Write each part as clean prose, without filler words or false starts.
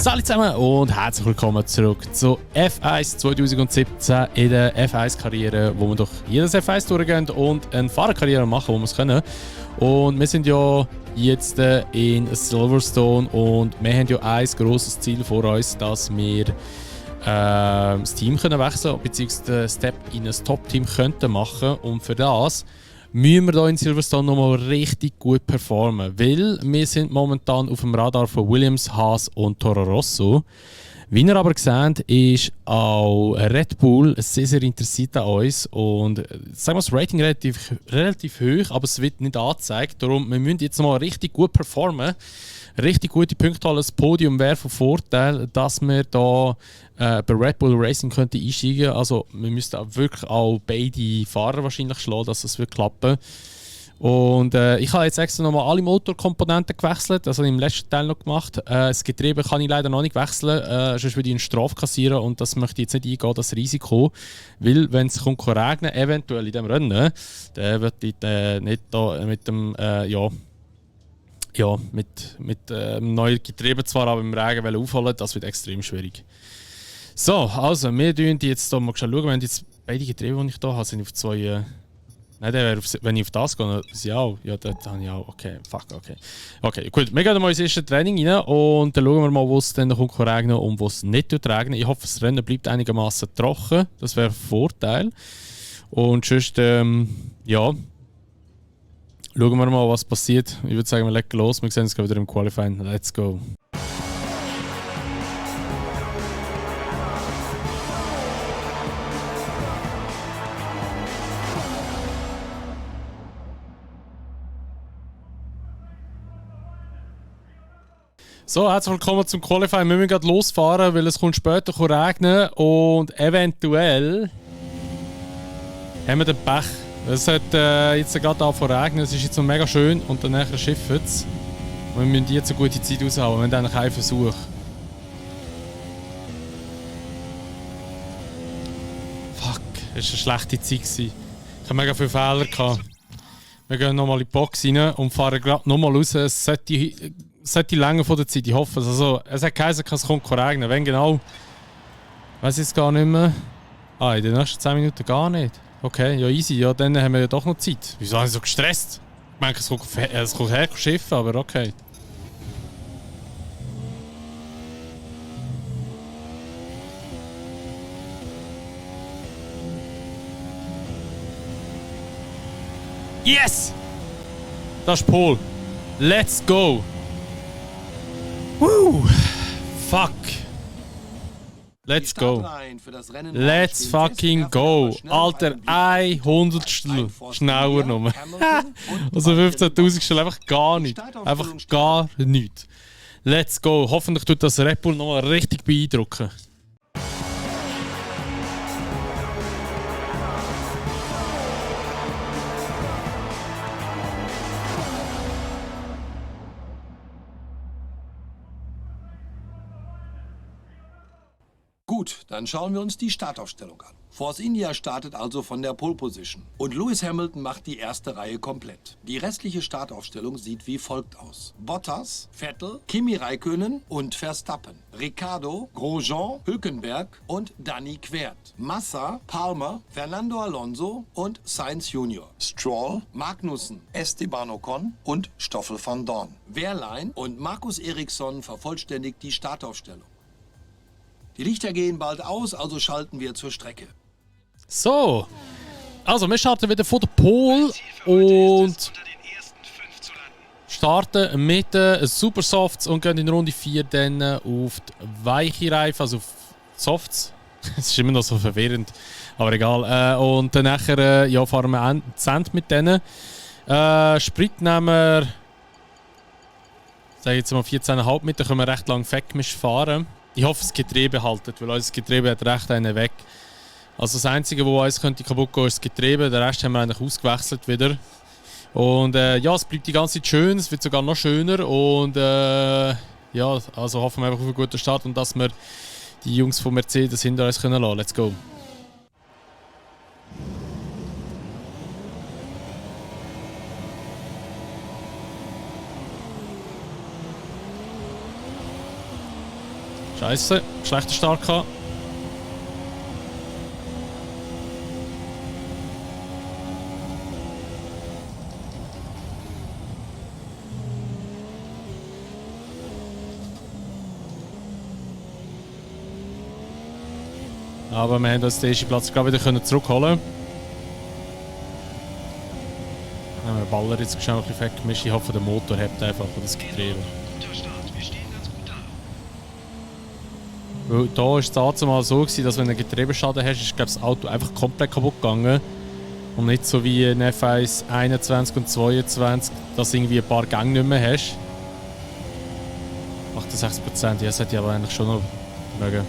Salut zusammen und herzlich willkommen zurück zu F1 2017 in der F1-Karriere, wo wir durch jedes F1 durchgehen und eine Fahrerkarriere machen, wo wir es können. Und wir sind ja jetzt in Silverstone und wir haben ja ein grosses Ziel vor uns, dass wir das Team können wechseln bzw. den Step in ein Top-Team könnten machen. Und für das müssen wir hier in Silverstone nochmal richtig gut performen, weil wir sind momentan auf dem Radar von Williams, Haas und Toro Rosso. Wie ihr aber seht, ist auch Red Bull sehr, sehr interessiert an uns und sagen wir das Rating relativ hoch, aber es wird nicht angezeigt. Darum, wir müssen jetzt mal richtig gut performen, richtig gute Punkte holen. Das Podium wäre von Vorteil, dass wir da bei Red Bull Racing könnte einsteigen. Also wir müssten auch wirklich auch beide Fahrer wahrscheinlich schlagen, dass das wird klappen. Und ich habe jetzt extra nochmal alle Motorkomponenten gewechselt, das habe ich im letzten Teil noch gemacht. Das Getriebe kann ich leider noch nicht wechseln, sonst würde ich eine Strafe kassieren und das möchte ich jetzt nicht eingehen, das Risiko. Weil wenn es regnen eventuell in diesem Rennen, dann würde ich nicht da mit dem mit neuen Getriebe zwar, aber im Regen aufholen, das wird extrem schwierig. So, also wir schauen jetzt hier mal schauen, wir haben jetzt beide Getriebe, die ich hier habe, sind auf zwei... Nein, wenn ich auf das gehe, dann ja, dort habe ich auch. Okay, fuck, okay. Okay, gut. Wir gehen mal ins erste Training rein und dann schauen wir mal, wo es dann regnen und wo es nicht regnet. Ich hoffe, das Rennen bleibt einigermaßen trocken. Das wäre ein Vorteil. Und sonst, schauen wir mal, was passiert. Ich würde sagen, wir legen los. Wir sehen uns wieder im Qualifying. Let's go. So, herzlich willkommen zum Qualifying. Wir müssen gerade losfahren, weil es kommt später regnen und eventuell haben wir den Pech. Es hat jetzt gerade angefangen zu regnen, es ist jetzt noch mega schön und danach schifft es. Wir müssen jetzt eine gute Zeit raushauen, wir haben eigentlich einen Versuch. Fuck, es war eine schlechte Zeit. Ich hatte mega viele Fehler. Wir gehen nochmal in die Box rein und fahren gerade nochmal raus. Es sollte länger von der Zeit, ich hoffe es. Also, es hat geheißen, es kommt regnen. Wenn genau, weiß ich es gar nicht mehr. In den nächsten 10 Minuten gar nicht. Okay, ja easy, ja dann haben wir ja doch noch Zeit. Wieso habe ich so gestresst? Ich meine, es kommt her schiffen, aber okay. Yes! Das ist Pole. Let's go! Woo! Fuck! Let's go! Let's fucking go! Alter, 100 schneller nur. Also 15.000 einfach gar nicht. Einfach gar nichts. Let's go! Hoffentlich tut das Red Bull nochmal richtig beeindrucken. Gut, dann schauen wir uns die Startaufstellung an. Force India startet also von der Pole Position. Und Lewis Hamilton macht die erste Reihe komplett. Die restliche Startaufstellung sieht wie folgt aus. Bottas, Vettel, Kimi Räikkönen und Verstappen. Ricciardo, Grosjean, Hülkenberg und Danny Quert. Massa, Palmer, Fernando Alonso und Sainz Jr. Stroll, Magnussen, Esteban Ocon und Stoffel van Dorn. Wehrlein und Markus Eriksson vervollständigt die Startaufstellung. Die Lichter gehen bald aus, also schalten wir zur Strecke. So, also wir starten wieder von der Pole und starten mit den Super Softs und gehen in Runde 4 dann auf die weiche Reifen, also auf Softs. Es ist immer noch so verwirrend, aber egal. Und dann nachher fahren wir Cent mit denen. Sprit nehmen wir, sage jetzt mal 14,5 mit, da können wir recht lang Fettmisch fahren. Ich hoffe, das Getriebe haltet, weil unser Getriebe hat recht einen weg. Also das Einzige, was uns könnte kaputt gehen, ist das Getriebe. Den Rest haben wir eigentlich ausgewechselt wieder. Und es bleibt die ganze Zeit schön, es wird sogar noch schöner. Und also hoffen wir einfach auf einen guten Start und dass wir die Jungs von Mercedes hinter uns können lassen. Let's go! Scheiße, schlechter Start gehabt. Aber wir haben den Stationplatz gerade wieder zurückholen. Haben wir den Baller jetzt schnell ein bisschen weggemischt. Ich hoffe, der Motor hebt einfach das Getriebe. Guter Start, wir stehen ganz gut da. Weil da war es damals so gewesen, dass wenn du einen Getriebeschaden hast, ist das Auto einfach komplett kaputt gegangen. Und nicht so wie in F1 21 und 22, dass du irgendwie ein paar Gänge nicht mehr hast. 68%, ja, das hätte ich aber eigentlich schon noch mögen.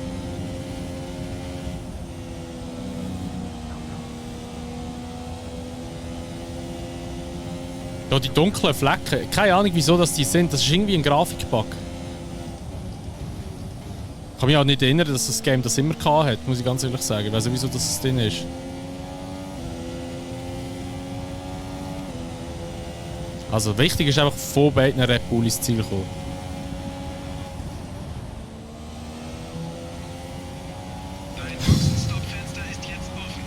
Ja, die dunklen Flecken, keine Ahnung wieso das die sind, das ist irgendwie ein Grafikbug. Ich kann mich auch nicht erinnern, dass das Game das immer gehabt hat, muss ich ganz ehrlich sagen. Ich weiß nicht, wieso das drin ist. Also wichtig ist einfach, von beiden Red Bull ins Ziel kommen. Dein Boxenstopp-Fenster ist jetzt offen.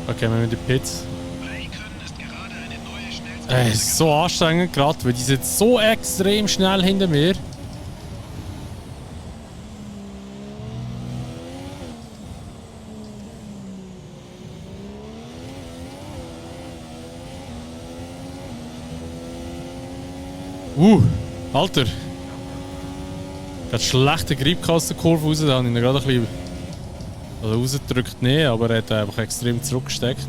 Okay, wir müssen die Pits. Raikön ist gerade eine neue Schnellstrecke. Es ist so anstrengend gerade, weil die sind so extrem schnell hinter mir. Alter! Gerade schlechte Grip aus der Kurve raus, da habe ich ihn gerade ein bisschen rausgedrückt, nicht, aber er hat einfach extrem zurückgesteckt.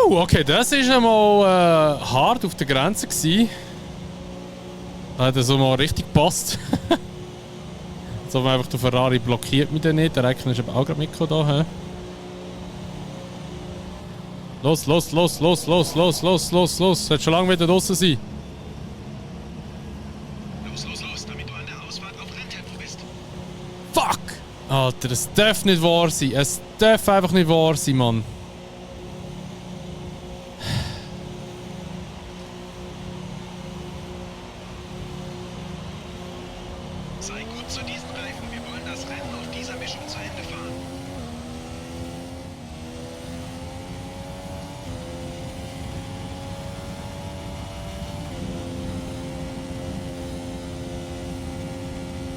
Okay, das war einmal hart auf der Grenze gewesen. Hat so mal richtig gepasst. Jetzt haben wir einfach den Ferrari blockiert mit dem nicht. Der Räckchen ist aber auch gerade mitgekommen da. Los. Sollte schon lange wieder draußen sein. Los, damit du an der Ausfahrt auf Renntempo bist. Fuck! Alter, es darf nicht wahr sein. Es darf einfach nicht wahr sein, Mann. Sei gut zu diesen Reifen. Wir wollen das Rennen auf dieser Mischung zu Ende fahren.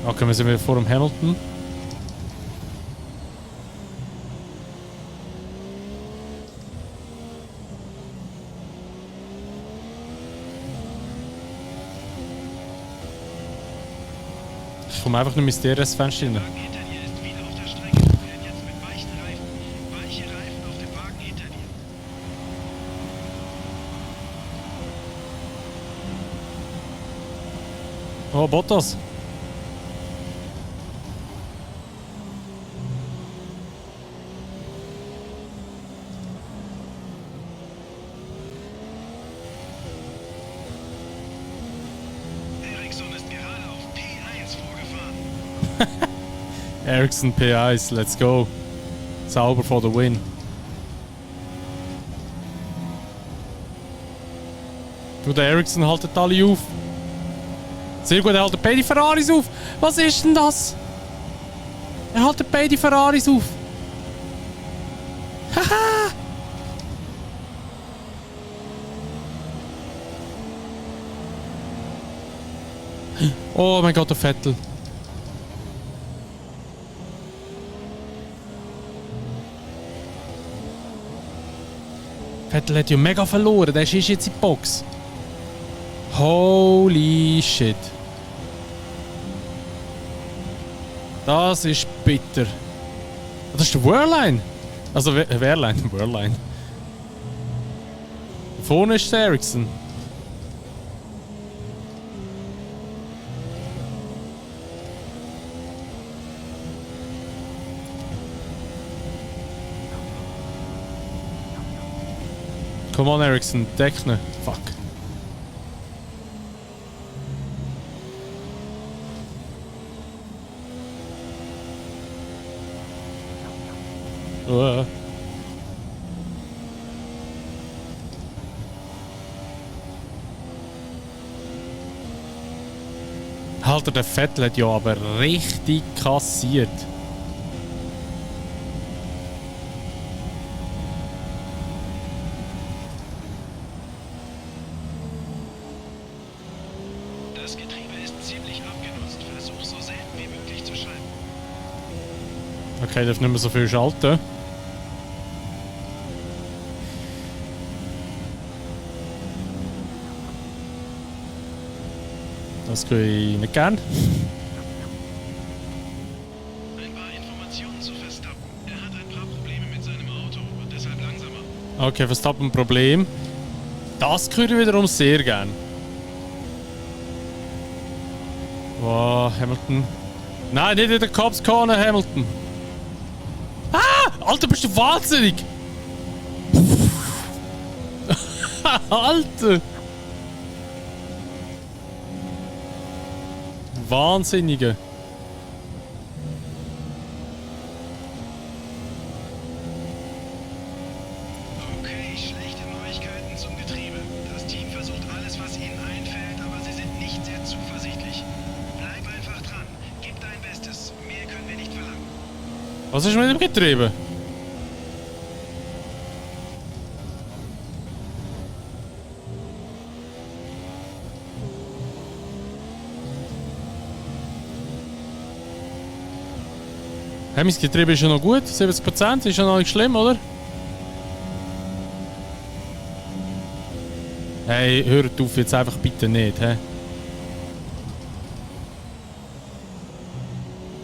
Okay, wir sind wieder vor dem Hamilton. Ich komme einfach nicht mehr ins DRS-Fenster rein. Der Wagen hinter dir ist wieder auf der Strecke. Wir fähren jetzt mit weichen Reifen. Weiche Reifen auf dem Wagen hinter dir. Oh, Bottas. Ericsson ist gerade auf P1 vorgefahren. Ericsson P1, let's go. Sauber for the win. Du, der Ericsson haltet alle auf. Sehr gut, er haltet beide Ferraris auf. Was ist denn das? Er haltet beide Ferraris auf. Haha! Oh mein Gott, der Vettel. Vettel hat ja mega verloren, der ist jetzt in die Box. Holy shit. Das ist bitter. Das ist der Wehrlein. Also Wehrlein, Wehrlein. Vorne ist der Ericsson. Come on, Ericsson, deck ihn. Fuck. Alter, der Vettel hat ja aber richtig kassiert. Das Getriebe ist ziemlich abgenutzt. Versuch so selten wie möglich zu schalten. Okay, darf nicht mehr so viel schalten. Das kann ich nicht gern. Ein paar Informationen zu Verstappen. Er hat ein paar Probleme mit seinem Auto und deshalb langsamer. Okay, Verstappen Problem. Das höre ich wiederum sehr gern. Wow, Hamilton. Nein, nicht in der Cops Corner, Hamilton. Ah! Alter, bist du wahnsinnig! Alter! Wahnsinnige. Okay, schlechte Neuigkeiten zum Getriebe. Das Team versucht alles, was ihnen einfällt, aber sie sind nicht sehr zuversichtlich. Bleib einfach dran. Gib dein Bestes. Mehr können wir nicht verlangen. Was ist mit dem Getriebe? Hey, mein Getriebe ist ja noch gut, 70%, ist ja noch nicht schlimm, oder? Hey, hört auf jetzt einfach bitte nicht, hä?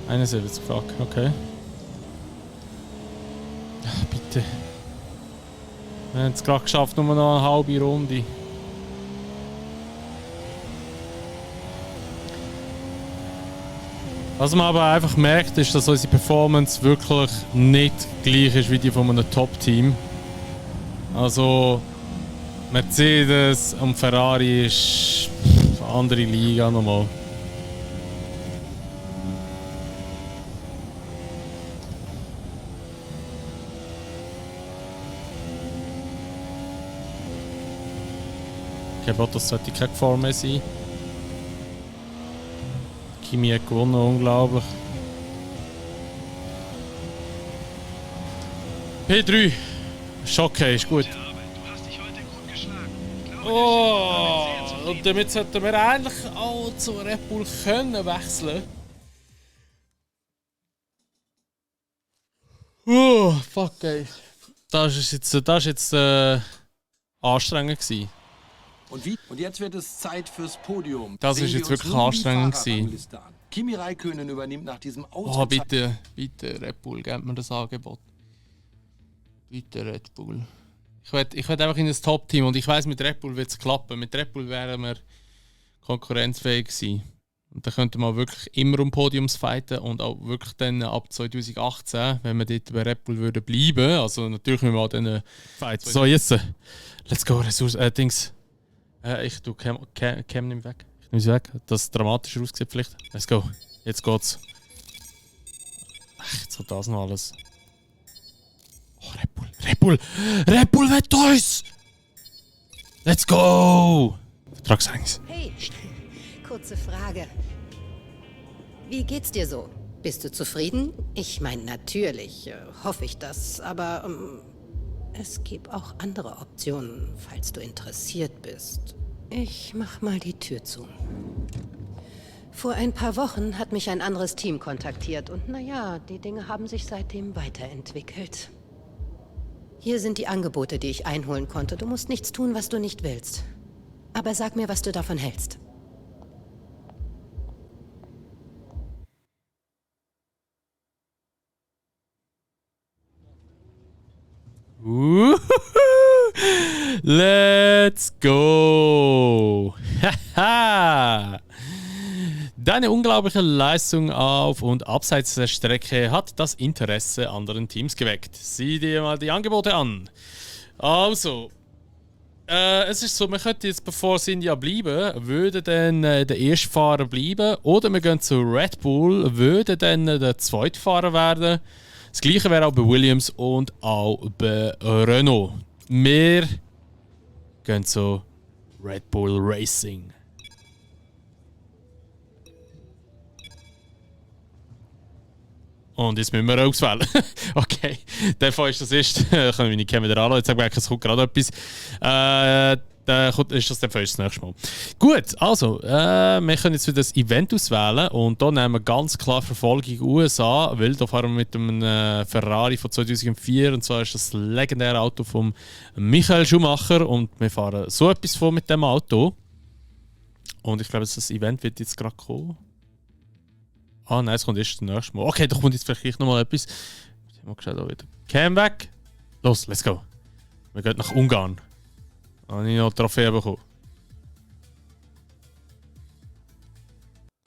71, fuck, okay. Ach, bitte. Wir haben es gerade geschafft, nur noch eine halbe Runde. Was man aber einfach merkt, ist, dass unsere Performance wirklich nicht gleich ist wie die von einem Top-Team. Also Mercedes und Ferrari ist eine andere Liga nochmal. Okay, Bottas sollte keine Gefahr mehr sein. Kimi hat gewonnen, unglaublich. P3. Ist okay, ist gut. Gute Arbeit. Du hast dich heute gut geschlagen. Ich glaube, Oh, der Chef ist damit sehr und zufrieden. damit sollten wir eigentlich auch zu Red Bull können wechseln. Fuck, ey. Das ist jetzt anstrengend gewesen. Und jetzt wird es Zeit fürs Podium. Das Sehen ist wir jetzt uns wirklich nun die anstrengend Fahrerrangliste an. Kimi Räikkönen übernimmt nach diesem Oh, bitte, bitte, Red Bull, gebt mir das Angebot. Bitte, Red Bull. Ich will einfach in das Top-Team und ich weiss, mit Red Bull wird es klappen. Mit Red Bull wären wir konkurrenzfähig gewesen. Und da könnte man wirklich immer um Podiums fighten und auch wirklich dann ab 2018, wenn wir dort bei Red Bull würden bleiben, also natürlich müssen wir auch dann fighten. So, jetzt, let's go, Dings. Ich tue Cam nicht weg. Ich nehme sie weg, dass es dramatischer aussieht vielleicht. Let's go, jetzt geht's. Ach, jetzt hat das noch alles. Oh, Red Bull, Red Bull! Red Bull wird uns! Let's go! Vertragsverhängnis. Hey, kurze Frage. Wie geht's dir so? Bist du zufrieden? Ich meine, natürlich hoffe ich das, aber es gibt auch andere Optionen, falls du interessiert bist. Ich mach mal die Tür zu. Vor ein paar Wochen hat mich ein anderes Team kontaktiert und naja, die Dinge haben sich seitdem weiterentwickelt. Hier sind die Angebote, die ich einholen konnte. Du musst nichts tun, was du nicht willst. Aber sag mir, was du davon hältst. Let's go! Haha! Deine unglaubliche Leistung auf und abseits der Strecke hat das Interesse anderen Teams geweckt. Sieh dir mal die Angebote an. Also, es ist so, wir könnten jetzt, bevor India bleiben, würde dann der Erstfahrer bleiben oder wir gehen zu Red Bull, würde dann der Zweitfahrer werden. Das gleiche wäre auch bei Williams und auch bei Renault. Wir gehen zu Red Bull Racing. Und jetzt müssen wir auswählen. Okay, der Fall ist das erste. Können wir nicht wieder anlassen. Jetzt habe ich es kommt gerade etwas. Ist das der Fall das nächste Mal. Gut, also, wir können jetzt wieder das Event auswählen. Und da nehmen wir ganz klar Verfolgung USA, weil da fahren wir mit einem Ferrari von 2004. Und zwar ist das legendäre Auto von Michael Schumacher. Und wir fahren so etwas vor mit dem Auto. Und ich glaube, das Event wird jetzt gerade kommen. Ah nein, es kommt erst das nächste Mal. Okay, da kommt jetzt vielleicht noch mal etwas. Ich mal geschaut, da wieder. Cam weg. Los, let's go. Wir gehen nach Ungarn. Habe ich noch eine Trophäe bekommen.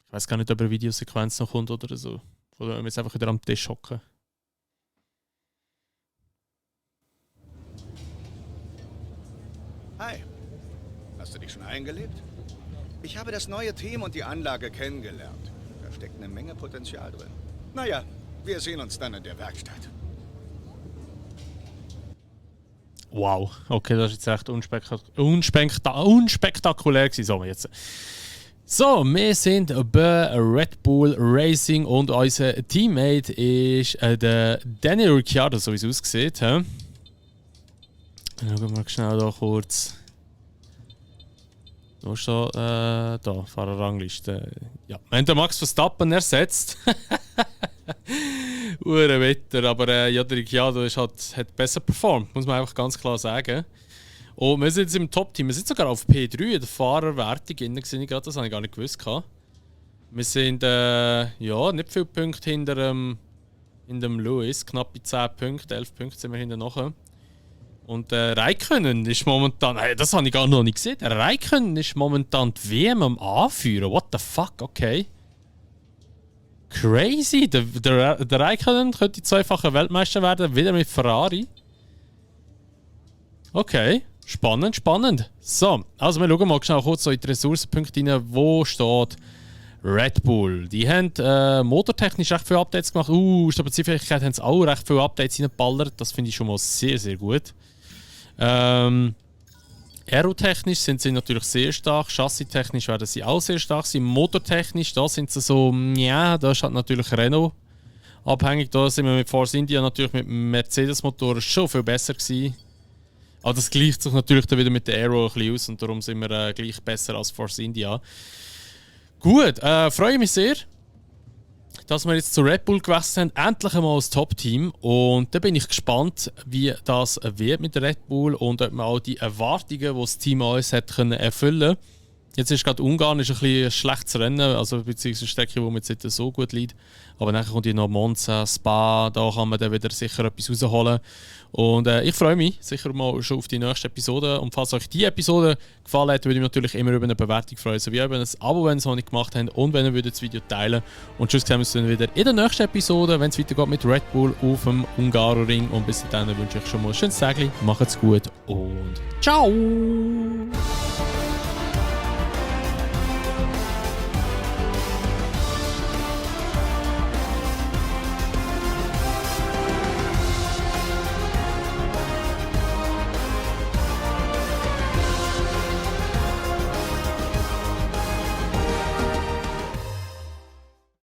Ich weiß gar nicht, ob eine Videosequenz noch kommt oder so. Oder wenn wir jetzt einfach wieder am Tisch hocken. Hi. Hast du dich schon eingelebt? Ich habe das neue Team und die Anlage kennengelernt. Da steckt eine Menge Potenzial drin. Naja, wir sehen uns dann in der Werkstatt. Wow, okay, das ist jetzt recht unspektakulär gewesen. So, wir sind bei Red Bull Racing und unser Teammate ist der Daniel Ricciardo, so wie es aussieht. Schauen wir mal schnell da kurz. Wo ist da? Da, Fahrerrangliste. Ja, wir haben den Max Verstappen ersetzt. Wetter, aber ja, der Ricciardo hat besser performt, muss man einfach ganz klar sagen. Und wir sind jetzt im Top-Team, wir sind sogar auf P3 in der Fahrerwertung, das habe ich gar nicht gewusst. Wir sind ja, nicht viele Punkte hinter dem Lewis, knappe 10 Punkte, 11 Punkte sind wir hinter nachher. Und Räikkönen ist momentan, das habe ich gar noch nicht gesehen, Räikkönen ist momentan die WM am Anführen, what the fuck, okay. Crazy, der Räikkönen könnte zweifacher Weltmeister werden, wieder mit Ferrari. Okay, spannend. So, also wir schauen mal schnell kurz so in die Ressourcenpunkte rein, wo steht Red Bull. Die haben motortechnisch recht viele Updates gemacht. Stabilitätsfähigkeit haben sie auch recht viele Updates reingeballert, das finde ich schon mal sehr, sehr gut. Aerotechnisch sind sie natürlich sehr stark, chassistechnisch werden sie auch sehr stark sein, motortechnisch, da sind sie so, ja, da ist halt natürlich Renault abhängig, da sind wir mit Force India natürlich mit Mercedes-Motoren schon viel besser gewesen. Aber das gleicht sich natürlich dann wieder mit der Aero ein bisschen aus und darum sind wir gleich besser als Force India. Gut, freue mich sehr, dass wir jetzt zu Red Bull gewechselt haben, endlich einmal als Top-Team. Und da bin ich gespannt, wie das wird mit Red Bull und ob man auch die Erwartungen, die das Team an uns hat, erfüllen können. Jetzt ist gerade Ungarn ist ein bisschen ein schlechtes Rennen, also beziehungsweise eine Strecke, die mir jetzt nicht so gut liegt. Aber dann kommt noch Monza, Spa, da kann man dann wieder sicher etwas rausholen. Und ich freue mich sicher mal schon auf die nächste Episode. Und falls euch die Episode gefallen hat, würde ich mich natürlich immer über eine Bewertung freuen, sowie über ein Abo, wenn ihr es noch nicht gemacht habt und wenn ihr das Video teilen. Und tschüss, sehen wir uns dann wieder in der nächsten Episode, wenn es weitergeht mit Red Bull auf dem Hungaroring. Und bis dahin wünsche ich euch schon mal ein schönes Tag, macht's gut und ciao!